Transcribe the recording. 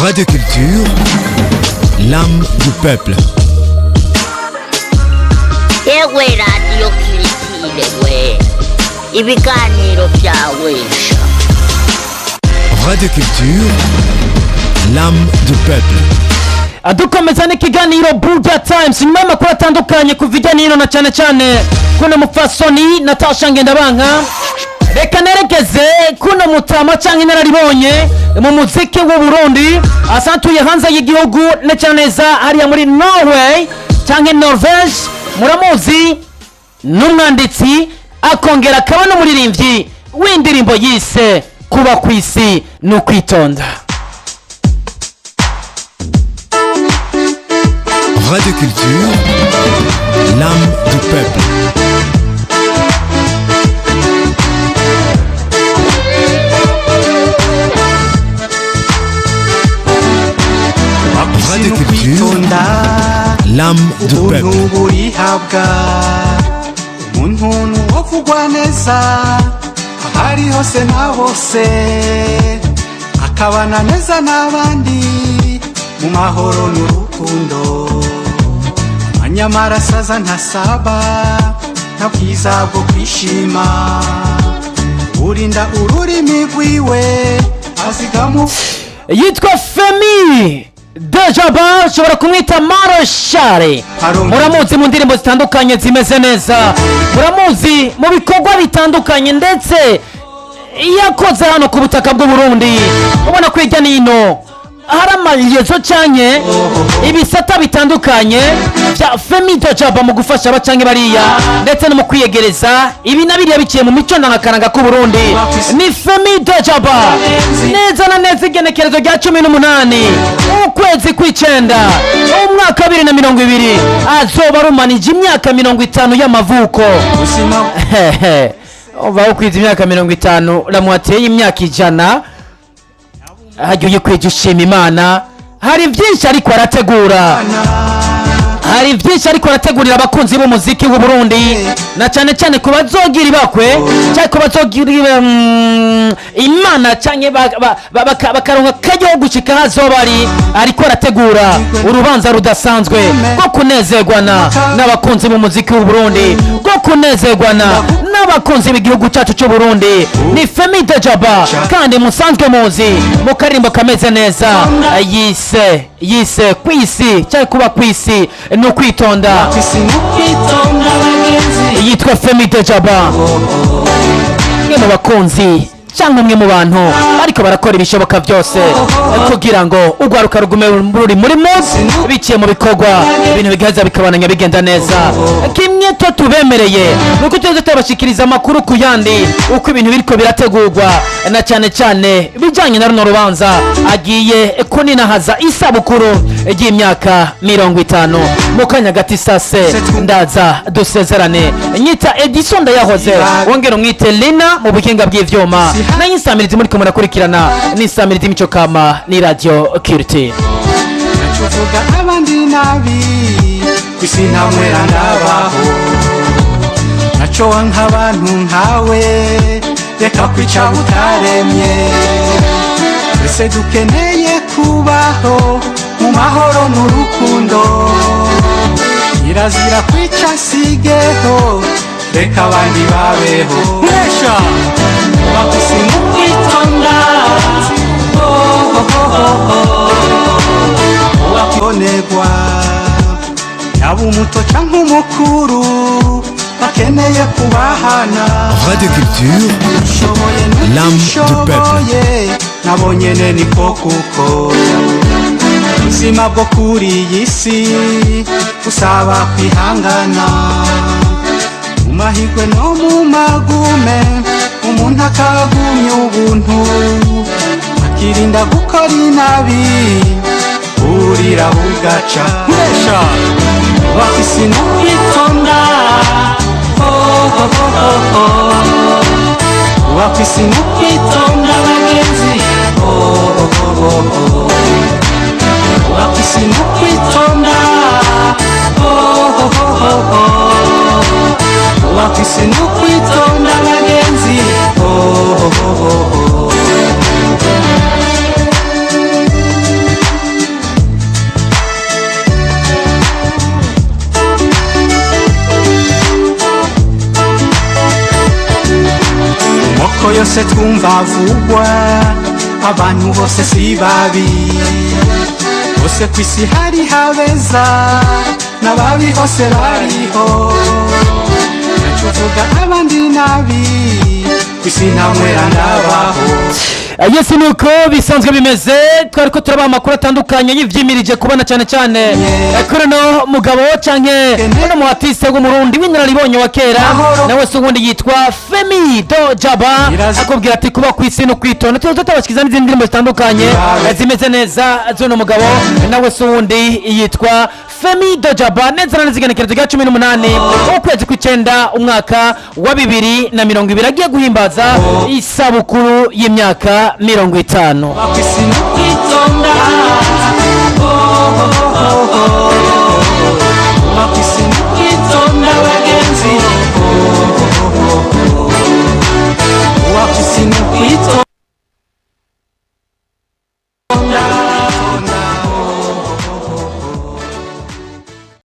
Radio Culture, l'âme du peuple. Yewe radiyo Culture we, ibiganiro byawe sha. Radio Culture, l'âme du peuple. Dukomeza n'ikiganiro Buja Times nyuma y'amakuru atandukanye kuva ijya n'ino, na cyane cyane kuno mupfasoni Natasha Ngendabanka. Reka nerekeze kuno mutama cyangwa inararibonye mu muziki w'u Burundi, asantuye hanze y'igihugu, neza neza hariya muri Norway cyangwa Norvege. Muramuzi, n'umwanditsi akongera akaba n'umuririmbyi w'indirimbo yise "Kuba ku isi ni ukwitonda". Radio Culture, l'âme du peuple. Radio Culture, l'âme du peuple. Ubuntu burihabwa, umuntu nuwo kugwa neza ahari hose na hose, akabana neza n'abandi mu mahoro n'urukundo. Amanyamara asaza ntasaba, nta bwiza bwo kwishima. Urinda ururimi rwiwe azigamu. Yitwa Femi Dejaba, ushobora kumwita Maroshare. Muramuzi mu ndirimbo zitandukanye zimeze neza, muramuzi mu bikorwa bitandukanye ndetse yakoze hano ku butaka bw'u Burundi. Ubona ko hirya n'ino hari amayezo canke ibisata bitandukanye bya Femi Dejaba mu gufasha aba canke bariya, ndetse no mu kwiyegereza ibi na biriya biciye mu mico ndangakaranga k'u Burundi. Ni Femi Dejaba. Neza na neza igenekerezo rya 18 ukwezi kw'icenda umwaka wa 2020 azoba arumanije imyaka 50 y'amavuko. Ubuzima. Hehe, uva ukwiza imyaka 50, ramuhateye imyaka 100, hajya uyikwije ushima Imana. Hari byinshi ariko arategura, hari byinshi ariko arategurira abakunzi b'umuziki w'u Burundi, na cyane cyane ku bazogira ibakwe cyangwa ku bazogira Imana cyangwa bakaronka akaryo ko gushika aho bari. Ariko arategura urubanza rudasanzwe rwo kunezerwana n'abakunzi b'umuziki w'u Burundi, rwo kunezerwana n'abakunzi b'igihugu cyacu cy'u Burundi. Ni Femi Dejaba kandi musanzwe muzi mu karimbo kameze neza yise "Ku isi" cyangwa "Kuba ku isi ni ukwitonda". Isi n'ukwitonda, bagenzi. Yitwa Femi Dejaba, umwe mu bakunzi cyangwa umwe mu bantu ariko barakora ibishoboka byose kugira ngo urwaruka rugume ruri muri munsi biciye mu bikorwa, ibintu bigaheza bikabananya bigenda neza. Kimwe to tubemereye ni uko tuza tubashikiriza amakuru ku yandi uko ibintu biriko birategurwa, na cyane cyane bijyanye na runo rubanza agiye kuninahaza isabukuru ry'imyaka 50. Mu kanya gati sase ndaza dusezerane. Nyita Edison Ndayahoze, wongera umwite Lina mu buhinga bw'ivyuma, nayo insamirizi muri kumwe murakurikirana n'insamirizi imico kama ni Radio Culture. Uvuga abandi nabi, kwisi ntamwera ndabaho, naco wanka abantu nkawe. Reka kwica butaremye, twese dukeneye kubaho mu mahoro n'urukundo. Kirazira kwica sigeho, reka abandi babeho. Nkuresha bakwisi mu kwitonda. Oh, oh, oh, oh, oh. Wakonegwa yaba umuto canke umukuru, bakeneye kubahana. Radio Culture, ushoboye l'âme du peuple. N'utishoboye nabo nyene niko, kuko ubuzima bwo kuri iyi si usaba kwihangana mu mahirwe no mu magume, umuntu akagumya ubuntu, akirinda gukora inabi, burira bugaca. Nkuresha bafise no kwitonda. Oh, oh, oh, oh, oh. Bafise no kwitonda, bagenzi. Oh, oh, oh, oh, oh. Bafise no kwitonda. Oh, oh, oh, oh, oh. Bafise no kwitonda, bagenzi. Oh, oh, oh, oh, oh. Amoko yose twumva avugwa, abantu bose si babi. Hose ku isi hari habeza n'ababi, hose bariho. Ntacyo uvuga abandi nabi, ku isi nta mwera ndabaho. Yes, nuko bisanzwe bimeze. Twari ko turabaha amakuru atandukanye yivyimirije kubona cyane cyane kuri uno mugabo canke uno mu artiste w'Umurundi w'inararibonye wa kera, nawe se ubundi yitwa Femi Do Jaba, akubwira ati kuba ku isi no kwitonda. Tuba tutabashikiza n'izindi ndirimbo zitandukanye zimeze neza z'uno mugabo, nawe se ubundi yitwa Femi Do Jaba. Neza na neza igenekerezo rya 18 ukwezi kw'icenda umwaka wa 2020 agiye guhimbaza isabukuru y'imyaka 50. Ku isi no kwitonda. Oh, oh, oh, oh.